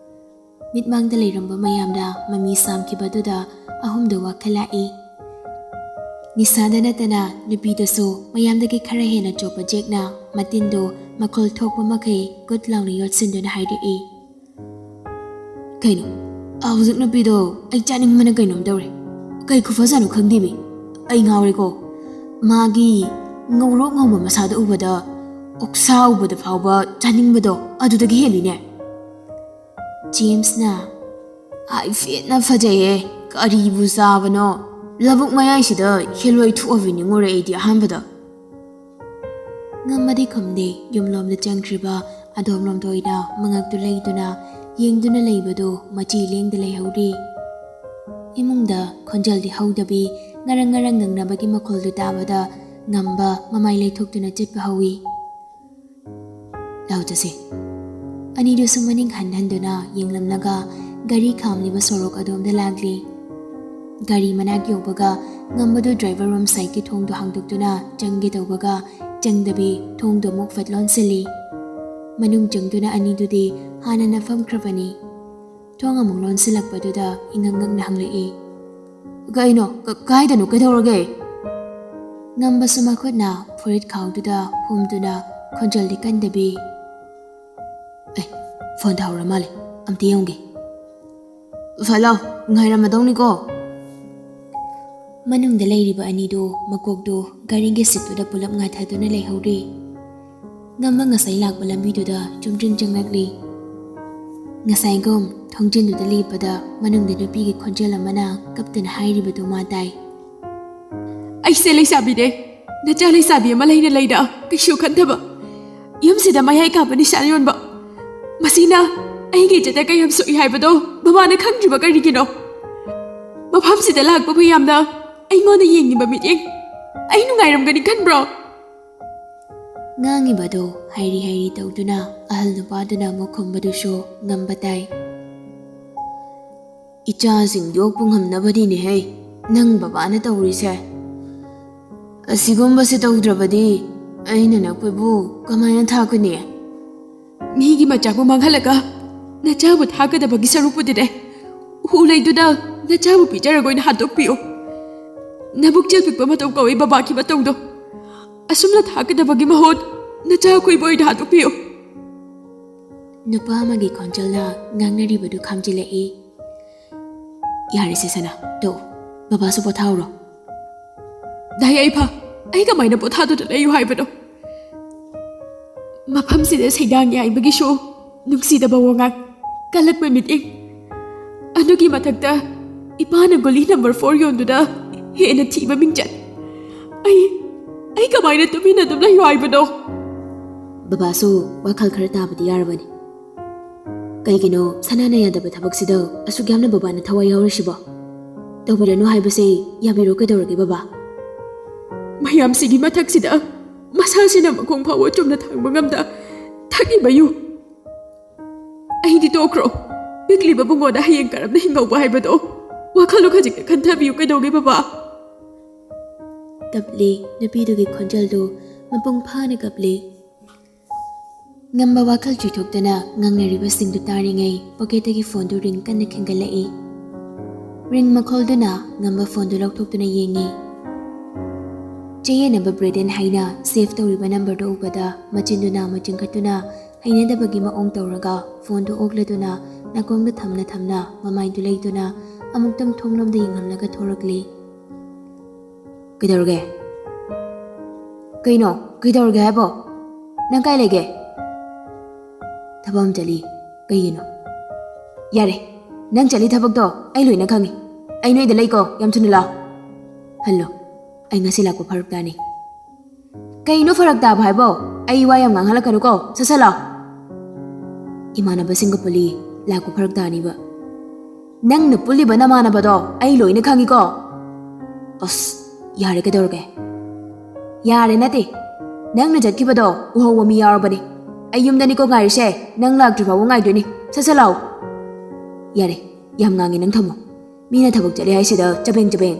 ꯃꯤꯠꯃꯥꯡꯗ ꯂꯩꯔꯝꯕ ꯃꯌꯥꯝꯅ ꯃꯃꯤ ꯁꯥꯝꯈꯤꯕꯗꯨꯗ ꯑꯍꯨꯝꯗꯨ ꯋꯥꯈꯜ ꯂꯥꯛꯏ꯫ ꯅꯤꯁꯥꯗ ꯅꯠꯇꯅ ꯅꯨꯄꯤꯗꯁꯨ ꯃꯌꯥꯝꯗꯒꯤ ꯈꯔ ꯍꯦꯟꯅ ꯆꯣꯞꯄ ꯖꯦꯛꯅ ꯃꯇꯤꯟꯗꯨ ꯃꯈꯣꯜ ꯊꯣꯛꯄ ꯃꯈꯩ ꯀꯨꯠ ꯂꯥꯎꯅ ꯌꯣꯠꯁꯤꯟꯗꯨꯅ ꯍꯥꯏꯔꯛꯏ꯫ "ꯀꯩꯅꯣ, ꯍꯧꯖꯤꯛ ꯅꯨꯄꯤꯗꯣ ꯑꯩ ꯆꯥꯅꯤꯡꯕꯅ ꯀꯩꯅꯣꯝ ꯇꯧꯔꯦ꯫ ꯀꯩ ꯈꯨꯐꯖꯅꯣ ꯈꯪꯗꯦꯃꯤ꯫ ꯑꯩ ꯉꯥꯎꯔꯦꯀꯣ꯫ ꯃꯥꯒꯤ ꯉꯧꯔꯣꯛ ꯉꯧꯕ ꯃꯁꯥꯗ ꯎꯕꯗ ꯑꯣꯛꯁꯥ ꯎꯕꯗ ꯐꯥꯎꯕ ꯆꯥꯅꯤꯡꯕꯗꯣ ꯑꯗꯨꯗꯒꯤ ꯍꯦꯜꯂꯤꯅꯦ꯫" ꯖꯦꯝꯁꯅ, "ꯍꯥꯏꯐꯦꯠꯅ ꯐꯖꯩꯌꯦ, ꯀꯔꯤꯕꯨ ꯆꯥꯕꯅꯣ? ꯂꯧꯕꯨꯛ ꯃꯌꯥꯏꯁꯤꯗ ꯍꯦꯂꯣꯏ ꯊꯣꯛꯑꯕꯤ ꯅꯤꯡꯉꯨꯔꯦ ꯑꯩꯗꯤ ꯑꯍꯥꯟꯕꯗ꯫" ꯉꯝꯕꯗꯤ ꯈꯨꯝꯗꯦ꯫ ꯌꯨꯝꯂꯣꯝꯗ ꯆꯪꯈ꯭ꯔꯤꯕ ꯑꯗꯣꯝꯂꯣꯝꯗ ꯑꯣꯏꯅ ꯃꯉꯛꯇꯨ ꯂꯩꯗꯨꯅ ꯌꯦꯡꯗꯨꯅ ꯂꯩꯕꯗꯨ ꯃꯆꯤ ꯂꯦꯡꯗ ꯂꯩꯍꯧꯔꯤ꯫ ꯏꯃꯨꯡꯗ ꯈꯣꯟꯖꯦꯜꯗꯤ ꯍꯧꯗꯕꯤ, ꯉꯔꯪ ꯉꯔꯪ ꯉꯪꯅꯕꯒꯤ ꯃꯈꯣꯜꯗꯨ ꯇꯥꯕꯗ ꯉꯝꯕ ꯃꯃꯥꯏ ꯂꯩꯊꯣꯛꯇꯨꯅ ꯆꯠꯄ ꯍꯧꯏ꯫ "ꯂꯥꯎ ꯆꯠꯁꯤ꯫" ꯑꯅꯤꯗꯨꯁꯨ ꯃꯅꯤꯡ ꯍꯟ ꯍꯟꯗꯨꯅ ꯌꯦꯡꯂꯝꯂꯒ ꯒꯥꯔꯤ ꯈꯥꯝꯂꯤꯕ ꯁꯣꯔꯣꯛ ꯑꯗꯣꯝꯗ ꯂꯥꯛꯂꯤ꯫ ꯒꯥꯔꯤ ꯃꯅꯥꯛ ꯌꯧꯕꯒ ꯉꯝꯕꯗꯨ ꯗ꯭ꯔꯥꯏꯚꯔ ꯔꯣꯝ ꯁꯥꯏꯠꯀꯤ ꯊꯣꯡꯗꯨ ꯍꯥꯡꯗꯣꯛꯇꯨꯅ ꯆꯪꯒꯦ ꯇꯧꯕꯒ ꯆꯪꯗꯕꯤ ꯊꯣꯡꯗꯨ ꯑꯃꯨꯛ ꯐꯠ ꯂꯣꯟꯁꯤꯜꯂꯤ꯫ ꯃꯅꯨꯡ ꯆꯪꯗꯨꯅ ꯑꯅꯤꯗꯨꯗꯤ ꯍꯥꯟꯅꯅ ꯐꯝꯈ꯭ꯔꯕꯅꯤ꯫ ꯊꯣꯡ ꯑꯃꯨꯛ ꯂꯣꯟꯁꯤꯜꯂꯛꯄꯗꯨꯗ ꯏꯉꯛ ꯉꯛꯅ ꯍꯪꯂꯛꯏ, "ꯀꯩꯅꯣ? ꯀ-, ꯀꯥꯏꯗꯅꯣ? ꯀꯩꯗꯧꯔꯒꯦ?" ꯉꯝꯕꯁꯨ ꯃꯈꯨꯠꯅ ꯐꯨꯔꯤꯠ ꯈꯥꯎꯗꯨꯗ ꯍꯨꯝꯗꯨꯅ ꯈꯣꯟꯖꯦꯜꯗꯤ ꯀꯟꯗꯕꯤ, "ꯑꯦ, ꯐꯣꯟ ꯇꯧꯍꯧꯔ ꯃꯥꯜꯂꯦ, ꯑꯝꯇ ꯌꯦꯡꯒꯦ꯫" "ꯐꯠ ꯂꯥꯎ, ꯉꯥꯏꯔꯝꯃꯗꯧꯅꯤꯀꯣ꯫" ꯃꯅꯨꯡꯗ ꯂꯩꯔꯤꯕ ꯑꯅꯤꯗꯨ ꯃꯀꯣꯛꯇꯨ ꯒꯥꯔꯤꯒꯤ ꯁꯤꯠꯇꯨꯗ ꯄꯨꯂꯞ ꯉꯥꯊꯗꯨꯅ ꯂꯩꯍꯧꯔꯤ꯫ ꯉꯝꯕ ꯉꯁꯥꯏ ꯂꯥꯛꯄ ꯂꯝꯕꯤꯗꯨꯗ ꯆꯨꯝꯗ꯭ꯔꯤꯡ ꯆꯪꯂꯛꯂꯤ꯫ ꯉꯁꯥꯏꯒꯨꯝ ꯊꯣꯡꯖꯤꯟꯗꯨꯗ ꯂꯦꯞꯄꯗ ꯃꯅꯨꯡꯗ ꯅꯨꯄꯤꯒꯤ ꯈꯣꯟꯖꯦꯜ ꯑꯃꯅ ꯀꯞꯇꯨꯅ ꯍꯥꯏꯔꯤꯕꯗꯨ ꯃꯥ ꯇꯥꯏ꯫ "ꯑꯩꯁꯦ ꯂꯩꯁꯥꯕꯤꯅꯦ, ꯅꯆꯥ ꯂꯩꯁꯥꯕꯤ ꯑꯃ ꯂꯩꯅ ꯂꯩꯅ ꯀꯩꯁꯨ ꯈꯟꯗꯕ, ꯌꯨꯝꯁꯤꯗ ꯃꯌꯥꯏ ꯀꯥꯕ ꯅꯤꯁꯥ ꯌꯣꯟꯕ꯫ ꯃꯁꯤꯅ ꯑꯩꯒꯤ ꯏꯖꯠꯇ ꯀꯌꯥꯝ ꯁꯣꯛꯏ ꯍꯥꯏꯕꯗꯣ ꯕꯕꯥꯅ ꯈꯪꯗ꯭ꯔꯤꯕ ꯀꯔꯤꯒꯤꯅꯣ? ꯃꯐꯝꯁꯤꯗ ꯂꯥꯛꯄ ꯃꯌꯥꯝꯅ ꯑꯩꯉꯣꯟꯗ ꯌꯦꯡꯉꯤꯕ ꯃꯤꯠꯌꯦꯡ ꯑꯩ ꯅꯨꯡꯉꯥꯏꯔꯝꯒꯅꯤ ꯈꯟꯕ꯭ꯔꯣ?" ꯉꯥꯡꯉꯤꯕꯗꯣ ꯍꯥꯏꯔꯤ ꯍꯥꯏꯔꯤ ꯇꯧꯗꯨꯅ ꯑꯍꯜ ꯅꯨꯄꯥꯗꯨꯅ ꯑꯃꯨꯛ ꯈꯨꯝꯕꯗꯨꯁꯨ ꯉꯝꯕ ꯇꯥꯏ꯫ "ꯏꯆꯥꯁꯤꯡ ꯌꯣꯛꯄ ꯉꯝꯅꯕꯅꯤꯅꯦꯍꯦ ꯅꯪ ꯕꯕꯥꯅ ꯇꯧꯔꯤꯁꯦ꯫ ꯑꯁꯤꯒꯨꯝꯕꯁꯦ ꯇꯧꯗ꯭ꯔꯕꯗꯤ ꯑꯩꯅ ꯅꯈꯣꯏꯕꯨ ꯀꯃꯥꯏꯅ ꯊꯥꯛꯀꯅꯤ?" "ꯃꯤꯒꯤ ꯃꯆꯥꯕꯨ ꯃꯥꯡꯍꯜꯂꯒ ꯅꯆꯥꯕꯨ ꯊꯥꯛꯀꯗꯕꯒꯤ ꯁꯔꯨꯛꯄꯨꯗꯤꯅꯦ, ꯎ ꯂꯩꯗꯨꯅ ꯅꯆꯥꯕꯨ ꯄꯤꯖꯔꯒ ꯑꯣꯏꯅ ꯍꯥꯠꯇꯣꯛꯄꯤꯌꯨ꯫ ꯅꯕꯨꯛꯆꯦꯜ ꯄꯤꯛꯄ ꯃꯇꯧ ꯀꯧꯏ ꯕꯕꯥꯒꯤ ꯃꯇꯧꯗꯣ꯫ ꯑꯁꯨꯝꯅ ꯊꯥꯛꯀꯗꯕꯒꯤ ꯃꯍꯨꯠ ꯅꯆꯥ ꯑꯩꯈꯣꯏꯕꯨ ꯑꯣꯏꯅ ꯍꯥꯠꯇꯣꯛꯄꯤꯌꯨ꯫" ꯅꯨꯄꯥ ꯑꯃꯒꯤ ꯈꯣꯟꯖꯦꯜꯅ ꯉꯥꯡꯅꯔꯤꯕꯗꯨ ꯈꯥꯝꯖꯤꯜꯂꯛꯏ꯫ "ꯌꯥꯔꯦꯁꯦ ꯁꯅꯥ, ꯇꯣꯛꯎ꯫ ꯕꯕꯥꯁꯨ ꯄꯣꯊꯥꯍꯧꯔꯣ꯫" "ꯗꯥ ꯌꯥꯏꯐ, ꯑꯩ ꯀꯃꯥꯏꯅ ꯄꯣꯊꯥꯗꯨꯅ ꯂꯩꯌꯨ ꯍꯥꯏꯕꯅꯣ? ꯃꯐꯝꯁꯤꯗ ꯁꯩꯗꯥꯡ ꯌꯥꯏꯕꯒꯤꯁꯨ ꯅꯨꯡꯁꯤꯗꯕ ꯋꯥꯉꯥꯡ, ꯀꯜꯂꯛꯄ ꯃꯤꯠꯌꯦꯡ, ꯑꯗꯨꯒꯤ ꯃꯊꯛꯇ ꯏꯄꯥꯅ ꯒꯨꯂꯤ ꯅꯝꯕꯔ ꯐꯣꯔ ꯌꯣꯟꯗꯨꯅ ꯍꯦꯟꯅ ꯊꯤꯕ ꯃꯤꯡꯆꯠ꯫ ꯑꯩ, ꯑꯩ ꯀꯃꯥꯏꯅ ꯇꯨꯃꯤꯟꯅ ꯑꯗꯨꯝ ꯂꯩꯌꯨ ꯍꯥꯏꯕꯅꯣ?" ꯕꯕꯥꯁꯨ ꯋꯥꯈꯜ ꯈꯔ ꯇꯥꯕꯗꯤ ꯌꯥꯔꯕꯅꯤ꯫ ꯀꯩꯒꯤꯅꯣ ꯁꯅꯥꯅ ꯌꯥꯗꯕ ꯊꯕꯛꯁꯤꯗ ꯑꯁꯨꯛ ꯌꯥꯝꯅ ꯕꯕꯥꯅ ꯊꯋꯥꯏ ꯌꯥꯎꯔꯤꯁꯤꯕꯣ? ꯇꯧꯕꯤꯔꯅꯨ ꯍꯥꯏꯕꯁꯦ ꯌꯥꯕꯤꯔꯣ ꯀꯩꯗꯧꯔꯒꯦ ꯕꯕꯥ? ꯃꯌꯥꯝꯁꯤꯒꯤ ꯃꯊꯛꯁꯤꯗ ꯃꯁꯥꯁꯤꯅ ꯃꯈꯣꯡ ꯐꯥꯎꯕ ꯆꯨꯝꯅ ꯊꯥꯡꯕ ꯉꯝꯗ ꯊꯛꯂꯤꯕ ꯌꯨ꯫ ꯑꯩꯗꯤ ꯇꯣꯛꯈ꯭ꯔꯣ꯫ ꯄꯤꯛꯂꯤꯕ ꯕꯨꯡꯉꯣꯗ ꯍꯌꯦꯡ ꯀꯔꯝꯅ ꯍꯤꯡꯍꯧꯕ ꯍꯥꯏꯕꯗꯣ ꯋꯥꯈꯜꯗꯣ ꯈꯖꯤꯛꯇ ꯈꯟꯊꯕꯤꯌꯨ ꯀꯩꯗꯧꯒꯦ ꯕꯕꯥ? ꯀꯞꯂꯤ꯫ ꯅꯨꯄꯤꯗꯨꯒꯤ ꯈꯣꯟꯖꯦꯜꯗꯨ ꯃꯄꯨꯡ ꯐꯥꯅ ꯀꯞꯂꯤ꯫ ꯉꯝꯕ ꯋꯥꯈꯜ ꯆꯨꯏꯊꯣꯛꯇꯅ ꯉꯥꯡꯅꯔꯤꯕꯁꯤꯡꯗꯨ ꯇꯥꯔꯤꯉꯩ ꯄꯣꯀꯦꯠꯇꯒꯤ ꯐꯣꯟꯗꯨ ꯔꯤꯡ ꯀꯟꯅ ꯈꯤꯡꯒꯠꯂꯛꯏ꯫ ꯔꯤꯡ ꯃꯈꯣꯜꯗꯨꯅ ꯉꯝꯕ ꯐꯣꯟꯗꯨ ꯂꯧꯊꯣꯛꯇꯨꯅ ꯌꯦꯡꯉꯤ꯫ ꯆꯌꯦꯠꯅꯕ ꯕ꯭ꯔꯦꯗꯦꯟ ꯍꯥꯏꯅ ꯁꯦꯚ ꯇꯧꯔꯤꯕ ꯅꯝꯕꯔꯗꯨ ꯎꯕꯗ ꯃꯆꯤꯟꯗꯨ ꯅꯥꯝꯃ ꯆꯤꯡꯈꯠꯇꯨꯅ ꯍꯩꯅꯗꯕꯒꯤ ꯃꯑꯣꯡ ꯇꯧꯔꯒ ꯐꯣꯟꯗꯨ ꯑꯣꯛꯂꯗꯨꯅ ꯅꯥꯀꯣꯡꯗ ꯊꯝꯅ ꯊꯝꯅ ꯃꯃꯥꯏꯗꯨ ꯂꯩꯗꯨꯅ ꯑꯃꯨꯛꯇꯪ ꯊꯣꯡꯂꯣꯝꯗ ꯌꯦꯡꯂꯝꯂꯒ ꯊꯣꯔꯛꯂꯤ꯫ ꯀꯩꯗꯧꯔꯒꯦ? ꯀꯩꯅꯣ? ꯀꯩꯗꯧꯔꯒꯦ ꯍꯥꯏꯕꯣ? ꯅꯪ ꯀꯥꯏ ꯂꯩꯒꯦ? ꯊꯕꯛ ꯑꯃ ꯆꯠꯂꯤ꯫ ꯀꯩꯒꯤꯅꯣ? ꯌꯥꯔꯦ, ꯅꯪ ꯆꯠꯂꯤ ꯊꯕꯛꯇꯣ ꯑꯩ ꯂꯣꯏꯅ ꯈꯪꯉꯤ꯫ ꯑꯩ ꯅꯣꯏꯗ ꯂꯩꯀꯣ, ꯌꯥꯝ ꯊꯨꯅ ꯂꯥꯛꯑꯣ꯫ ꯍꯜꯂꯣ, ꯑꯩ ꯉꯁꯤ ꯂꯥꯛꯄ ꯐꯔꯛ ꯇꯥꯅꯤ꯫ ꯀꯩꯅꯣ ꯐꯔꯛ ꯇꯥꯕ ꯍꯥꯏꯕꯣ? ꯑꯩ ꯋꯥ ꯌꯥꯝ ꯉꯥꯡꯍꯜꯂꯛꯀꯅꯨꯀꯣ, ꯁꯠ ꯁꯠ ꯂꯥꯛꯑꯣ꯫ ꯏꯃꯥꯟꯅꯕꯁꯤꯡꯒ ꯄꯨꯜꯂꯤ, ꯂꯥꯛꯄ ꯐꯔꯛ ꯇꯥꯅꯤꯕ꯫ ꯅꯪꯅ ꯄꯨꯜꯂꯤꯕ ꯅꯃꯥꯟꯅꯕꯗꯣ ꯑꯩ ꯂꯣꯏꯅ ꯈꯪꯉꯤꯀꯣ꯫ ꯑꯁ, ꯌꯥꯔꯦ, ꯀꯩꯗꯧꯔꯒꯦ? ꯌꯥꯔꯦ ꯅꯠꯇꯦ, ꯅꯪꯅ ꯆꯠꯈꯤꯕꯗꯣ ꯎꯍꯧꯕ ꯃꯤ ꯌꯥꯎꯔꯕꯅꯦ꯫ ꯑꯩ ꯌꯨꯝꯗꯅꯤꯀꯣ ꯉꯥꯏꯔꯤꯁꯦ, ꯅꯪ ꯂꯥꯛꯇ꯭ꯔꯤ ꯐꯥꯎꯕ ꯉꯥꯏꯗꯣꯏꯅꯤ꯫ ꯁꯠ ꯁꯠ ꯂꯥꯛꯑꯣ꯫ ꯌꯥꯔꯦ, ꯌꯥꯝ ꯉꯥꯡꯉꯦ, ꯅꯪ ꯊꯝꯃꯣ꯫ ꯃꯤꯅ ꯊꯕꯛ ꯆꯠꯂꯦ ꯍꯥꯏꯁꯤꯗ ꯆꯕꯦꯡ ꯆꯕꯦꯡ꯫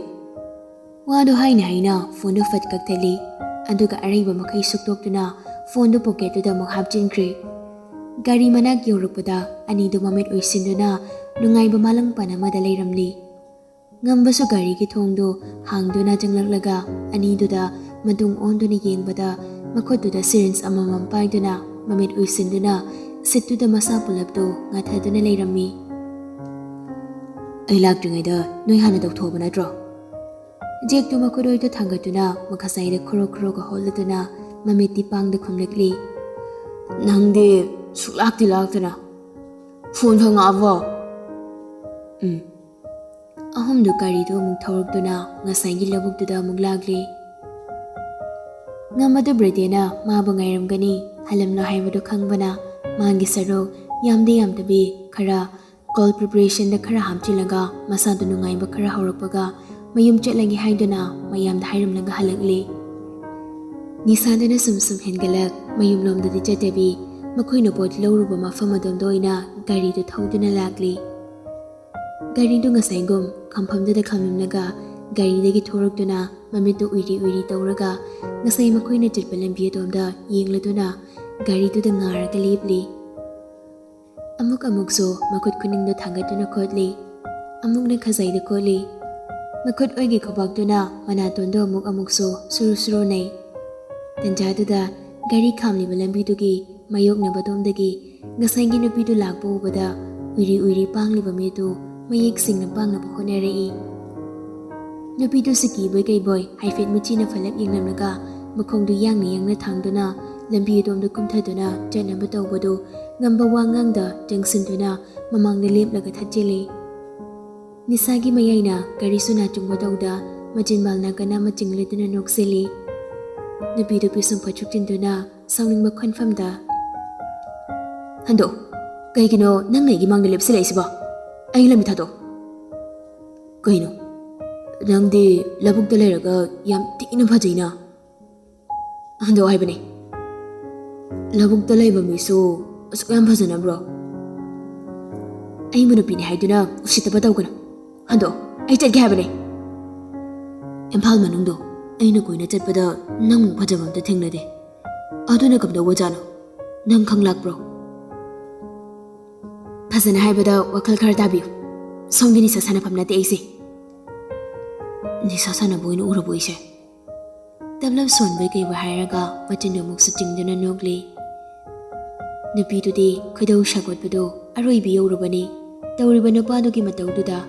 ꯋꯥꯗꯣ ꯍꯥꯏꯅ ꯍꯥꯏꯅ ꯐꯣꯟꯗꯣ ꯐꯠ ꯀꯛꯊꯠꯂꯤ, ꯑꯗꯨꯒ ꯑꯔꯩꯕ ꯃꯈꯩ ꯁꯨꯛꯇꯣꯛꯇꯨꯅ ꯐꯣꯟꯗꯣ ꯄꯣꯀꯦꯠꯇꯨꯗ ꯑꯃꯨꯛ ꯍꯥꯞꯆꯤꯟꯈ꯭ꯔꯦ꯫ ꯒꯥꯔꯤ ꯃꯅꯥꯛ ꯌꯧꯔꯛꯄꯗ ꯑꯅꯤꯗꯨ ꯃꯃꯤꯠ ꯎꯏꯁꯤꯟꯗꯨꯅ ꯅꯨꯡꯉꯥꯏꯕ ꯃꯥꯂꯪ ꯄꯟ ꯑꯃꯗ ꯂꯩꯔꯝꯂꯤ꯫ ꯉꯝꯕꯁꯨ ꯒꯥꯔꯤꯒꯤ ꯊꯣꯡꯗꯨ ꯍꯥꯡꯗꯨꯅ ꯆꯪꯂꯛꯂꯒ ꯑꯅꯤꯗꯨꯗ ꯃꯇꯨꯡ ꯑꯣꯟꯗꯨꯅ ꯌꯦꯡꯕꯗ ꯃꯈꯨꯠꯇꯨꯗ ꯁꯤꯔꯤꯟꯖ ꯑꯃꯃꯝ ꯄꯥꯏꯗꯨꯅ ꯃꯃꯤꯠ ꯎꯏꯁꯤꯟꯗꯨꯅ ꯁꯤꯠꯇꯨꯗ ꯃꯁꯥ ꯄꯨꯂꯞꯇꯨ ꯉꯥꯊꯗꯨꯅ ꯂꯩꯔꯝꯃꯤ꯫ "ꯑꯩ ꯂꯥꯛꯇ꯭ꯔꯤꯉꯩꯗ ꯅꯣꯏ ꯍꯥꯟꯅ ꯇꯧꯊꯣꯛꯑꯕ ꯅꯠꯇ꯭ꯔꯣ?" ꯖꯦꯛꯇꯨ ꯃꯈꯨꯠ ꯑꯣꯏꯗ ꯊꯥꯡꯒꯠꯇꯨꯅ ꯃꯈꯥꯁꯥꯏꯗ ꯈꯨꯔꯣꯛ ꯈꯨꯔꯣꯛ ꯍꯣꯠꯂꯗꯨꯅ ꯃꯃꯤꯠꯇꯤ ꯄꯥꯡꯗ ꯈꯨꯝꯂꯛꯂꯤ꯫ "ꯅꯪꯗꯤ ꯁꯨꯛꯂꯥꯛꯇꯤ ꯂꯥꯛꯇꯅ꯫ ꯐꯣꯟ ꯐꯪꯉꯛꯑꯕꯣ?" ꯎꯝ꯫ ꯑꯍꯨꯝꯗꯨ ꯒꯥꯔꯤꯗꯨ ꯑꯃꯨꯛ ꯊꯧꯔꯛꯇꯨꯅ ꯉꯁꯥꯏꯒꯤ ꯂꯧꯕꯨꯛꯇꯨꯗ ꯑꯃꯨꯛ ꯂꯥꯛꯂꯤ꯫ ꯉꯝꯕꯗꯨ ꯕ꯭ꯔꯦꯗꯦꯅ ꯃꯥꯕꯨ ꯉꯥꯏꯔꯝꯒꯅꯤ ꯍꯜꯂꯝꯂꯣ ꯍꯥꯏꯕꯗꯨ ꯈꯪꯕꯅ ꯃꯥꯒꯤ ꯁꯔꯨꯛ ꯌꯥꯝꯗꯤ ꯌꯥꯝꯗꯕꯤ ꯈꯔ ꯀꯣꯜ ꯄ꯭ꯔꯤꯄꯦꯔꯦꯁꯟꯗ ꯈꯔ ꯍꯥꯞꯆꯤꯜꯂꯒ ꯃꯁꯥꯗꯨ ꯅꯨꯡꯉꯥꯏꯕ ꯈꯔ ꯍꯧꯔꯛꯄꯒ ꯃꯌꯨꯝ ꯆꯠꯂꯒꯦ ꯍꯥꯏꯗꯨꯅ ꯃꯌꯥꯝꯗ ꯍꯥꯏꯔꯝꯂꯒ ꯍꯜꯂꯛꯂꯤ꯫ ꯅꯤꯁꯥꯗꯨꯅ ꯁꯨꯝ ꯁꯨꯝ ꯍꯦꯟꯒꯠꯂꯛ ꯃꯌꯨꯝꯂꯣꯝꯗꯗꯤ ꯆꯠꯇꯕꯤ ꯃꯈꯣꯏꯅ ꯄꯣꯠ ꯂꯧꯔꯨꯕ ꯃꯐꯝ ꯑꯗꯣꯝꯗ ꯑꯣꯏꯅ ꯒꯥꯔꯤꯗꯨ ꯊꯧꯗꯨꯅ ꯂꯥꯛꯂꯤ꯫ ꯒꯥꯔꯤꯗꯨ ꯉꯁꯥꯏꯒꯨꯝ ꯈꯝꯐꯝꯗꯨꯗ ꯈꯝꯂꯝꯂꯒ ꯒꯥꯔꯤꯗꯒꯤ ꯊꯣꯔꯛꯇꯨꯅ ꯃꯃꯤꯠꯇꯨ ꯎꯏꯔꯤ ꯎꯏꯔꯤ ꯇꯧꯔꯒ ꯉꯁꯥꯏ ꯃꯈꯣꯏꯅ ꯆꯠꯄ ꯂꯝꯕꯤ ꯑꯗꯣꯝꯗ ꯌꯦꯡꯂꯗꯨꯅ ꯒꯥꯔꯤꯗꯨꯗ ꯉꯥꯔꯒ ꯂꯦꯞꯂꯤ꯫ ꯑꯃꯨꯛ ꯑꯃꯨꯛꯁꯨ ꯃꯈꯨꯠ ꯈꯨꯅꯤꯡꯗꯨ ꯊꯥꯡꯒꯠꯇꯨꯅ ꯈꯣꯠꯂꯤ꯫ ꯑꯃꯨꯛꯅ ꯈꯖꯥꯏꯗ ꯈꯣꯠꯂꯤ꯫ ꯃꯈꯨꯠ ꯑꯣꯏꯒꯤ ꯈꯨꯕꯥꯛꯇꯨꯅ ꯃꯅꯥꯇꯣꯟꯗꯨ ꯑꯃꯨꯛ ꯑꯃꯨꯛꯁꯨ ꯁꯨꯔꯨ ꯁꯨꯔꯨ ꯅꯩ꯫ ꯇꯟꯖꯥꯗꯨꯗ ꯒꯥꯔꯤ ꯈꯥꯝꯂꯤꯕ ꯂꯝꯕꯤꯗꯨꯒꯤ ꯃꯥꯌꯣꯛꯅꯕꯗꯣꯝꯗꯒꯤ ꯉꯁꯥꯏꯒꯤ ꯅꯨꯄꯤꯗꯨ ꯂꯥꯛꯄ ꯎꯕꯗ ꯎꯏꯔꯤ ꯎꯏꯔꯤ ꯄꯥꯡꯂꯤꯕ ꯃꯤꯗꯨ ꯃꯌꯦꯛ ꯁꯦꯡꯅ ꯄꯥꯡꯅꯕ ꯍꯣꯠꯅꯔꯛꯏ꯫ ꯅꯨꯄꯤꯗꯨꯁꯨ ꯀꯤꯕꯣꯏ ꯀꯩꯕꯣꯏ ꯍꯥꯏꯐꯦꯠ ꯃꯤꯠꯆꯤꯅ ꯐꯠꯂꯞ ꯌꯦꯡꯂꯝꯂꯒ ꯃꯈꯣꯡꯗꯨ ꯌꯥꯡꯅ ꯌꯥꯡꯅ ꯊꯥꯡꯗꯨꯅ ꯂꯝꯕꯤ ꯑꯗꯣꯝꯗ ꯀꯨꯝꯊꯗꯨꯅ ꯆꯠꯅꯕ ꯇꯧꯕꯗꯨ ꯉꯝꯕ ꯋꯥ ꯉꯥꯡꯗ ꯆꯪꯁꯤꯟꯗꯨꯅ ꯃꯃꯥꯡꯗ ꯂꯦꯞꯂꯒ ꯊꯠꯆꯤꯜꯂꯤ꯫ ꯅꯤꯁꯥꯒꯤ ꯃꯌꯥꯏꯅ ꯀꯔꯤꯁꯨ ꯅꯥꯆꯨꯡꯕ ꯇꯧꯗ ꯃꯆꯤꯟꯕꯥꯜ ꯅꯥꯀꯟ ꯑꯃ ꯆꯤꯡꯂꯗꯨꯅ ꯅꯣꯛꯆꯤꯜꯂꯤ꯫ ꯅꯨꯄꯤꯗꯨ ꯄꯤꯁꯨꯝ ꯐꯠꯆꯨꯞ ꯆꯤꯟꯗꯨꯅ ꯁꯥꯎꯅꯤꯡꯕ ꯈꯣꯟꯐꯝꯗ, "ꯍꯟꯗꯣꯛ, ꯀꯩꯒꯤꯅꯣ ꯅꯪꯅ ꯑꯩꯒꯤ ꯃꯥꯡꯗ ꯂꯦꯞꯁꯤꯜꯂꯛꯏꯁꯤꯕꯣ? ꯑꯩ ꯂꯝꯕꯤ ꯊꯥꯗꯣꯛ꯫ ꯀꯩꯅꯣ? ꯅꯪꯗꯤ ꯂꯧꯕꯨꯛꯇ ꯂꯩꯔꯒ ꯌꯥꯝ ꯊꯤꯅ ꯐꯖꯩꯅ꯫ ꯍꯟꯗꯣꯛ ꯍꯥꯏꯕꯅꯦ꯫ ꯂꯧꯕꯨꯛꯇ ꯂꯩꯕ ꯃꯤꯁꯨ ꯑꯁꯨꯛ ꯌꯥꯝ ꯐꯖꯅꯕ꯭ꯔꯣ? ꯑꯩꯕꯨ ꯅꯨꯄꯤꯅꯤ ꯍꯥꯏꯗꯨꯅ ꯎꯁꯤꯠꯇꯕ ꯇꯧꯒꯅꯨ꯫ ꯍꯟꯗꯣꯛ, ꯑꯩ ꯆꯠꯀꯦ ꯍꯥꯏꯕꯅꯦ꯫ ꯏꯝꯐꯥꯜ ꯃꯅꯨꯡꯗꯣ ꯑꯩꯅ ꯀꯣꯏꯅ ꯆꯠꯄꯗ ꯅꯪꯃꯨꯛ ꯐꯖꯕ ꯑꯝꯇ ꯊꯦꯡꯅꯗꯦ꯫ ꯑꯗꯨꯅ ꯀꯝꯗꯧꯕꯖꯥꯠꯅꯣ? ꯅꯪ ꯈꯪꯂꯥꯛꯄ꯭ꯔꯣ?" "ꯐꯖꯅ ꯍꯥꯏꯕꯗ ꯋꯥꯈꯜ ꯈꯔ ꯇꯥꯕꯤꯌꯨ꯫ ꯁꯣꯝꯒꯤ ꯅꯤꯁꯥ ꯁꯥꯟꯅꯐꯝ ꯅꯠꯇꯦ ꯑꯩꯁꯦ꯫ ꯅꯤꯁꯥ ꯁꯥꯟꯅꯕ ꯑꯣꯏꯅ ꯎꯔꯕꯣ ꯑꯩꯁꯦ?" ꯇꯞꯂꯞ ꯁꯣꯟꯕꯣꯏ ꯀꯩꯕꯣꯏ ꯍꯥꯏꯔꯒ ꯃꯆꯤꯟꯗꯨ ꯑꯃꯨꯛꯁꯨ ꯆꯤꯡꯗꯨꯅ ꯅꯣꯛꯂꯤ꯫ ꯅꯨꯄꯤꯗꯨꯗꯤ ꯈꯣꯏꯗꯧ ꯁꯥꯎꯒꯠꯄꯗꯣ ꯑꯔꯣꯏꯕꯤ ꯌꯧꯔꯕꯅꯤ ꯇꯧꯔꯤꯕ ꯅꯨꯄꯥꯗꯨꯒꯤ ꯃꯇꯧꯗꯨꯗ꯫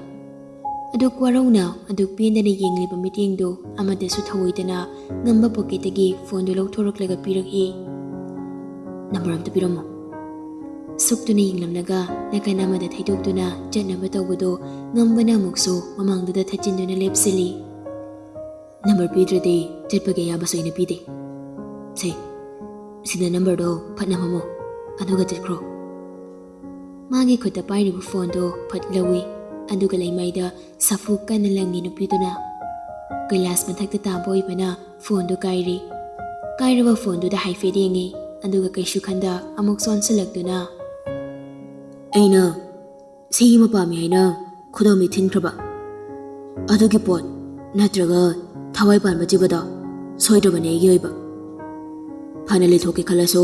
ꯑꯗꯨꯛ ꯋꯥꯔꯧꯅ, ꯑꯗꯨꯛ ꯄꯦꯟꯗꯅ ꯌꯦꯡꯂꯤꯕ ꯃꯤꯠꯌꯦꯡꯗꯨ ꯑꯃꯠꯇꯁꯨ ꯊꯧꯑꯣꯏꯗꯅ ꯉꯝꯕ ꯄꯣꯀꯦꯠꯇꯒꯤ ꯐꯣꯟꯗꯨ ꯂꯧꯊꯣꯔꯛꯂꯒ ꯄꯤꯔꯛꯏ꯫ "ꯅꯝꯕꯔ ꯑꯝꯇ ꯄꯤꯔꯝꯃꯣ꯫" ꯁꯨꯛꯇꯨꯅ ꯌꯦꯡꯂꯝꯂꯒ ꯅꯥꯀꯟ ꯑꯃꯗ ꯊꯩꯗꯣꯛꯇꯨꯅ ꯆꯠꯅꯕ ꯇꯧꯕꯗꯣ ꯉꯝꯕꯅ ꯑꯃꯨꯛꯁꯨ ꯃꯃꯥꯡꯗꯨꯗ ꯊꯠꯆꯤꯟꯗꯨꯅ ꯂꯦꯞꯁꯤꯜꯂꯤ꯫ "ꯅꯝꯕꯔ ꯄꯤꯗ꯭ꯔꯗꯤ ꯆꯠꯄꯒꯤ ꯑꯌꯥꯕꯁꯨ ꯑꯩꯅ ꯄꯤꯗꯦ꯫ ꯁꯦ, ꯁꯤꯗ ꯅꯝꯕꯔꯗꯣ ꯐꯠ ꯅꯝꯃꯝꯃꯣ, ꯑꯗꯨꯒ ꯆꯠꯈ꯭ꯔꯣ꯫" ꯃꯥꯒꯤ ꯈꯨꯠꯇ ꯄꯥꯏꯔꯤꯕ ꯐꯣꯟꯗꯣ ꯐꯠ ꯂꯧꯏ, ꯑꯗꯨꯒ ꯂꯩꯃꯥꯏꯗ ꯁꯥꯐꯨ ꯀꯟꯅ ꯂꯪꯉꯤ ꯅꯨꯄꯤꯗꯨꯅ꯫ ꯀꯩꯂꯥꯁ ꯃꯊꯛꯇ ꯇꯥꯕ ꯑꯣꯏꯕꯅ ꯐꯣꯟꯗꯨ ꯀꯥꯏꯔꯤ꯫ ꯀꯥꯏꯔꯕ ꯐꯣꯟꯗꯨꯗ ꯍꯥꯏꯐꯦꯠ ꯌꯦꯡꯉꯤ, ꯑꯗꯨꯒ ꯀꯩꯁꯨ ꯈꯟꯗ ꯑꯃꯨꯛ ꯆꯣꯟꯁꯤꯜꯂꯛꯇꯨꯅ, "ꯑꯩꯅ ꯁꯤ ꯑꯃ ꯄꯥꯝꯃꯤ ꯍꯥꯏꯅ ꯈꯨꯗꯣꯝꯕꯤ ꯊꯤꯟꯈ꯭ꯔꯕ ꯑꯗꯨꯒꯤ ꯄꯣꯠ, ꯅꯠꯇ꯭ꯔꯒ ꯊꯋꯥꯏ ꯄꯥꯟꯕ ꯖꯤꯕꯗꯣ ꯁꯣꯏꯗ꯭ꯔꯕꯅꯤ ꯑꯩꯒꯤ ꯑꯣꯏꯕ꯫ ꯐꯅ ꯂꯩꯊꯣꯛꯀꯦ ꯈꯜꯂꯁꯨ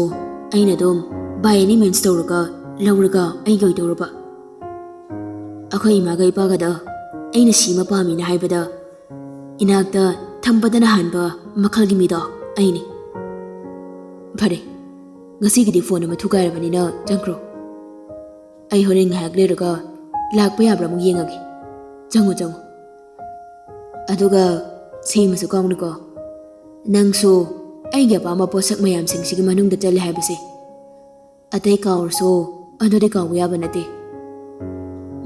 ꯑꯩꯅ ꯑꯗꯨꯝ by any means ꯇꯧꯔꯒ ꯂꯧꯔꯒ ꯑꯩꯒꯤ ꯑꯣꯏꯗꯧꯔꯕ꯫ ꯑꯩꯈꯣꯏ ꯏꯃꯥꯒ ꯏꯄꯥꯒꯗ ꯑꯩꯅ ꯁꯤ ꯑꯃ ꯄꯥꯝꯃꯤꯅ ꯍꯥꯏꯕꯗ ꯏꯅꯥꯛꯇ ꯊꯝꯕꯗꯅ ꯍꯥꯟꯕ ꯃꯈꯜꯒꯤ ꯃꯤꯗꯣ ꯑꯩꯅꯤ꯫ ꯐꯔꯦ, ꯉꯁꯤꯒꯤꯗꯤ ꯐꯣꯟ ꯑꯃ ꯊꯨꯒꯥꯏꯔꯕꯅꯤꯅ ꯆꯪꯈ꯭ꯔꯣ꯫ ꯑꯩ ꯍꯣꯔꯦꯟ ꯉꯥꯏꯍꯥꯛ ꯂꯩꯔꯒ ꯂꯥꯛꯄ ꯌꯥꯕ꯭ꯔꯥ ꯑꯃꯨꯛ ꯌꯦꯡꯉꯒꯦ꯫ ꯆꯪꯉꯣ, ꯆꯪꯉꯣ꯫" ꯑꯗꯨꯒ ꯁꯤꯃꯁꯨ ꯀꯥꯎꯅꯨꯀꯣ, ꯅꯪꯁꯨ ꯑꯩꯒꯤ ꯑꯄꯥꯝꯕ ꯄꯣꯠꯁꯛ ꯃꯌꯥꯝꯁꯤꯡꯁꯤꯒꯤ ꯃꯅꯨꯡꯗ ꯆꯜꯂꯦ ꯍꯥꯏꯕꯁꯦ꯫ ꯑꯇꯩ ꯀꯥꯎꯔꯁꯨ ꯑꯗꯨꯗꯤ ꯀꯥꯎꯕ ꯌꯥꯕ ꯅꯠꯇꯦ꯫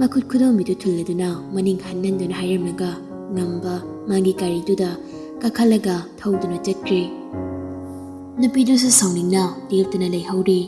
ꯃꯈꯨꯠ ꯈꯨꯗꯣꯝꯕꯤꯗꯨ ꯊꯨꯜꯂꯗꯨꯅ ꯃꯅꯤꯡ ꯍꯟ ꯍꯟꯗꯨꯅ ꯍꯥꯏꯔꯝꯂꯒ ꯉꯝꯕ ꯃꯥꯒꯤ ꯒꯥꯔꯤꯗꯨꯗ ꯀꯥꯈꯠꯂꯒ ꯊꯧꯗꯨꯅ ꯆꯠꯈ꯭ꯔꯦ꯫ ꯅꯨꯄꯤꯗꯨꯁꯨ ꯁꯥꯎꯅꯤꯡꯅ ꯂꯦꯞꯇꯅ ꯂꯩꯍꯧꯔꯦ꯫